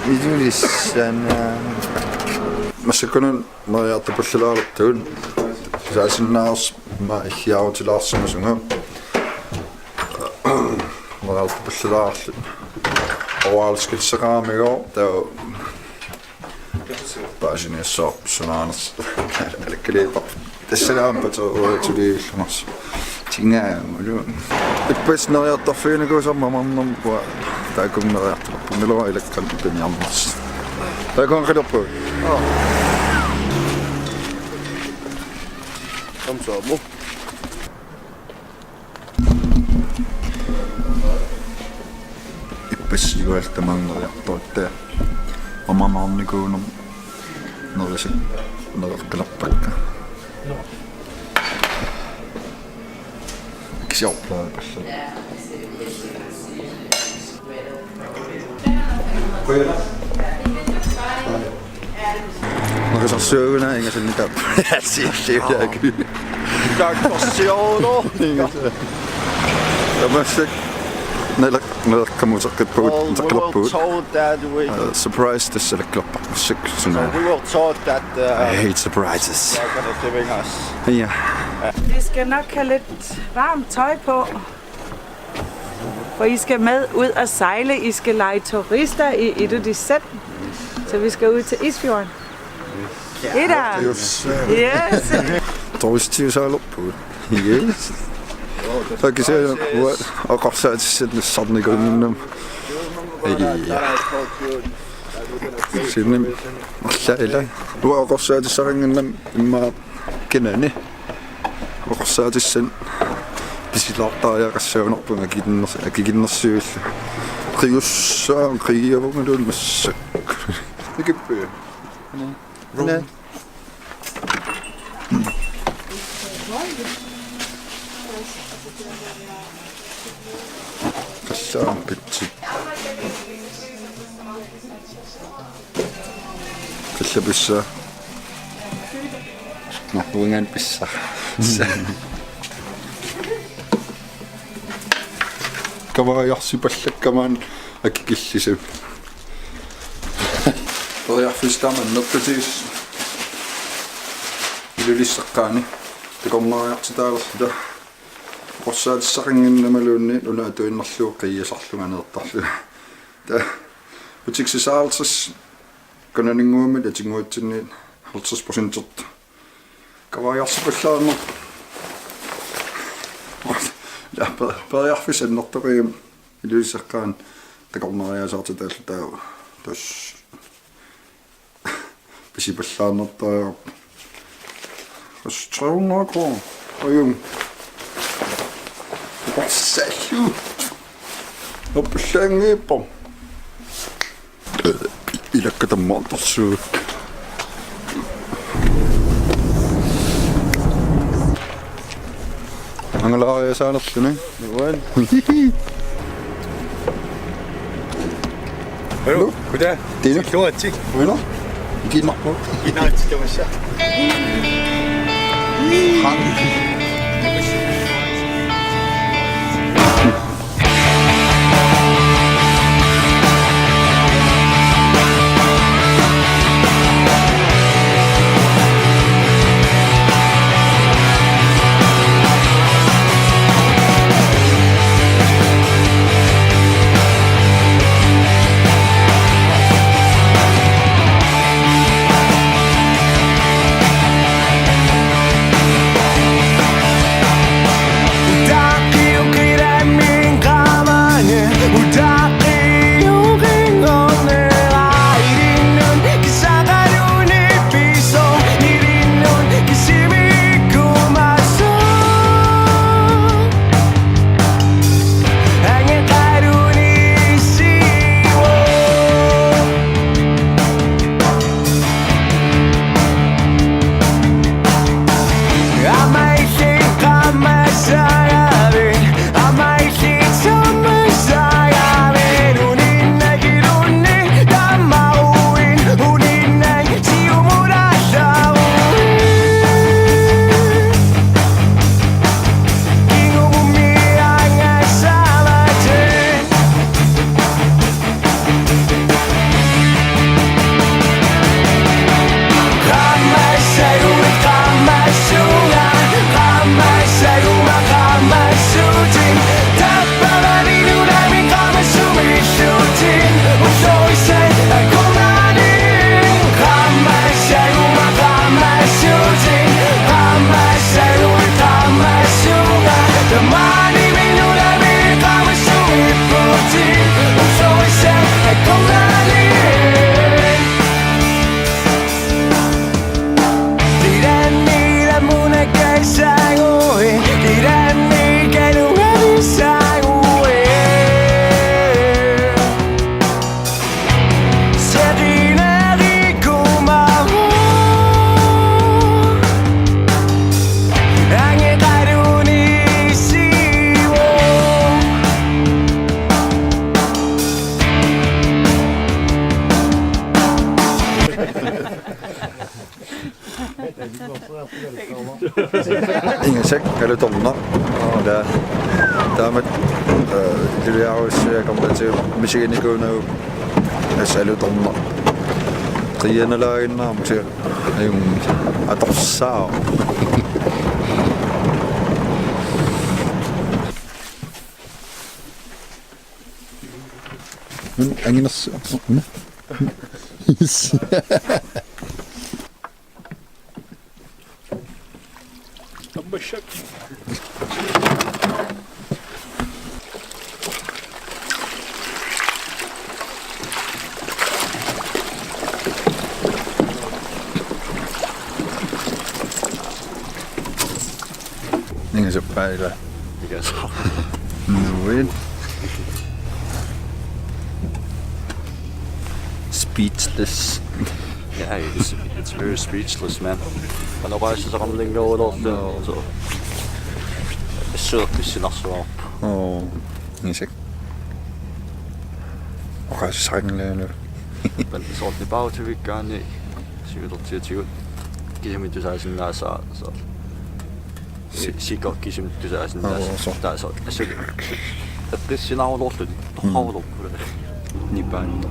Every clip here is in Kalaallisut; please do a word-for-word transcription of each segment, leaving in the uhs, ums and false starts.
Ilulissani. Massakkut neriartupallalaarluta. Saasinnaarsma ihiarutilaarsimasunga. Neriartupallalaarluta. Ovalskilseqaramigooq taava. Paasiniassaaq sunaaners. Alakkaliippa. Tassalaampat uatsuliillunars. Tingaamulu. Ippassaq neriartorfiginikuusarmat mamarnermik uanga taakku neriartorpungaluarlunga ilakkanut piniarnersoq. Taakku qilerpu. Kamsaamo. Ippassaq uanga tamaanga neriartorutta. Mamarnikuunermik nerisak neriartorpakka. Kisiorpaa passa. Qujanaq. Naqisarsuuguna ingasannitaa. Siulliulaaku. Naqisarsuuno. Tamassi. Nalak, nalak kamuuteqqippagut. Well, we were told that we Uh, surprise tassa lakkilerpassuugut. So we were told that, uh, I hate surprises. They're gonna giving us. Ja. Vi skal nok have lidt varmt tøj på. For I skal med ud at sejle. I skal lege turister i Ilulissat. Så vi skal ud til Isfjorden. Ida. Yes. Yes. Turistiusaalerpugut. Yes. Takuss' uanga oqorsaatissat nassarnikuunnginnama. Ai. Sinnim. Alla ila. Uanga oqorsaatissaqannginnama immaqa kinani. Oqorsaatissat pisilaartariaqassagunarpunga akikinners-, akikinnersiuillu. Qiussaa qiiavungaluun massakkut. Nikippi. Ane. Qassaam pitsi. Qallapissa. Nå, uangaan pissa. Kavariarsipallakkama akikillisut. Periarfissaq taama annertutigisoq. Ilulissaqqaani. Takornariartitaalerluta. Oqorsaatissaqannginnamaluunniit una atuinnarlugu qiiasarlunga aneertarlunga. Taava utsiksisaalsis kananinnguamit atinnguatsinniit halvtreds procent. Kavariarsipallaarneq. Ja, pe-, periarfissaq annertoqigami Ilulissaqqaani takornariasaartitaalluta taava. Tassa. Pisipallaarnertariaqarpoq. Tassa tre hundrede kroner. Ajunngilaq. Oqarsallu. Nuppillaanngippoq. Ilakka tammaartorsuut. Angalaariasaanerluni. Nuan. Hallo, goddag. Dino. Kloatsi. Uno. Ikiinnarpoq. Inaatsi tamassa. Hang. Ingasak alutornaq. Ila taamatut, eh, iluliarsuiakornatigut misiginikuunagu. Tassa alutornaq. Qiianalaaginnarmik, ajunngilaq, atorsaavoq. Una anginersu-, una? Tamassak. Ningasuppai ila. Ila so. Nuit. Speechless. Yeah, it's, it's very speechless, man. Qanoq oqaaseqarninngaluarluni. No. So. Assut pissinarsuarpoq. Oo, ingasak. Oqaaseqarninngaluarluni. Pan soorlu pausivikkaanni siulertiutigut kisimi tusaasinnaasaa, so. Si-, sikoq kisimi tusaasinnaasut. Aa, so. Taava so-, assut eqqissinaruloorluni. Torraruloorpoq. Nipaanneq.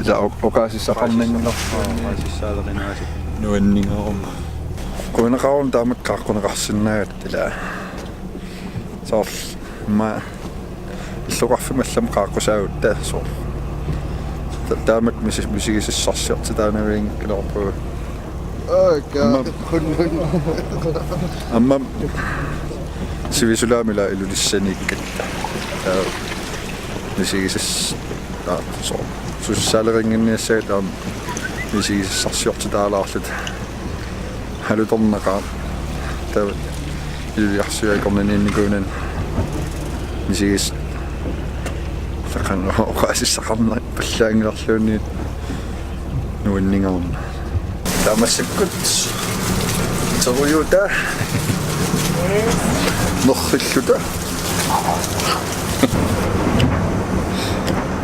Ila o-, oqaasissaqarninngaluarluni. Oqaasissaaleqinaasoq. Nuanningaaruma. Qujanaqaaruma taamatut qaaqquneqarsinnaagatta ila. Soorlu ma illoqarfimmi allamik qaaqqusaagutta soorlu. Ta-, taamatut misi-, misigisassarsiortitaanavianngikkaluarpugut. Aa, ka-, aamma, aamma sivisulaamik ila Ilulissaniikkatta. Taava misigisas-, taava soorlu. Susassaalerinnginniassagat aamma misigisassarsiortitaalaaruit. Alutornaqaaq. Taava iluliarsuiakornaniinnikuunani misigisaq. Qanoq oqaasissaqarnerpallaanngilarluunniit nuanningaarmat. Taava massakkut. Sorujuuta. Nerrilluta.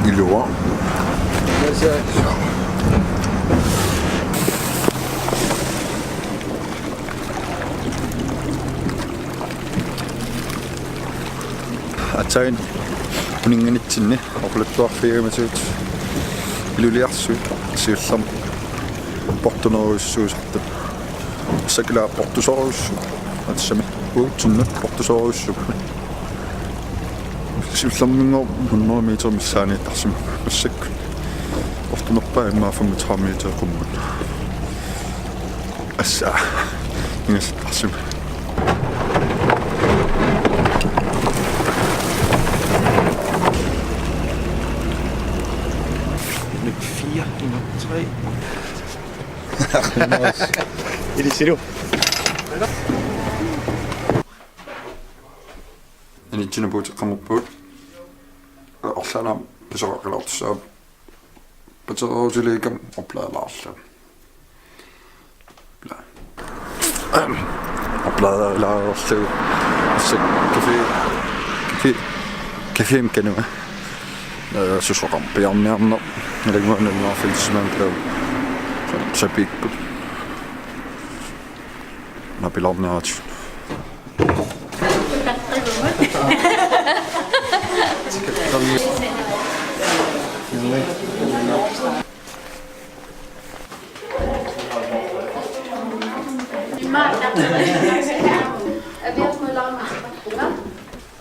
Ilua. Aatsaat uninnganitsinni oqaluttuarfigigamisigut Iluliarsuit siullermik portunerujussuusartut. Assakilaa portusorujussuupput. Aatsaammi uatsinnut portusorujussuupput. Siullermik hundrede meter missaaniittarsimavoq. Massakkut portunerpaat immaqa femogtredive meter qummut. Assa. Ingasassarsimavoq. Nummer fire, nummer tre. Ilissilu. Anitsinnut puuteqqammerpugut. Arlaannaam pisoqaqqalaartussaapput. Patererusuliikkama opladerlaarlugu. Bla. Opladerlaarlugu. Assa café, café, cafémi kanua. Øh, susoqarpoq piaarniarneq. Ilannguaq nalunarfilisimaammat taava. Sapiipput. Napilaarniaratsigu. Aviarmulaarnarpunga,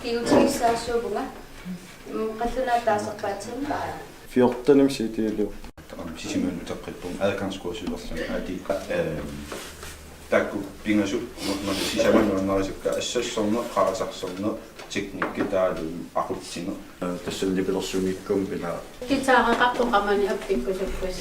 kiutigissaassuupunga, mm, qallunaat taasarpaatsinni. Fjortenimi sitiilu. Aamma Sisimiunut uteqqippunga adgangskursuserlunga, ati, ehm, taakku pingasut, ma-, ma-, sisamat nuannarisakka, assassorneq, qarasarsorneq, teknikki taavalu aqutsineq. Tassani nipilersuunngikkummik ila. Guitareqarpoq qamani appikkusukkus.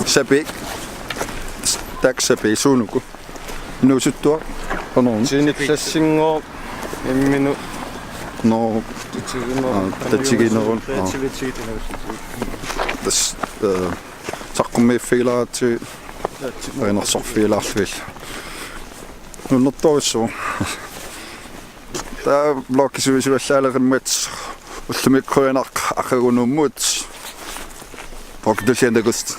Sapi. Taxa sapi suunuku. Inuusuttuaq. Qanoq. Sinitlassinngooq imminut. No. Tatiginneruvoq. Aa, tatiginneruvoq. Aa. Tassa, eh, saqqummiiffigilaarlugu. Erinarsorfigilaarlugu. Nunnertorujussuuvoq. Taava vloggi sivisuallaaleqimmat ullumi qujanaq aqagu Nuummut. Vloggi tulliani takuss.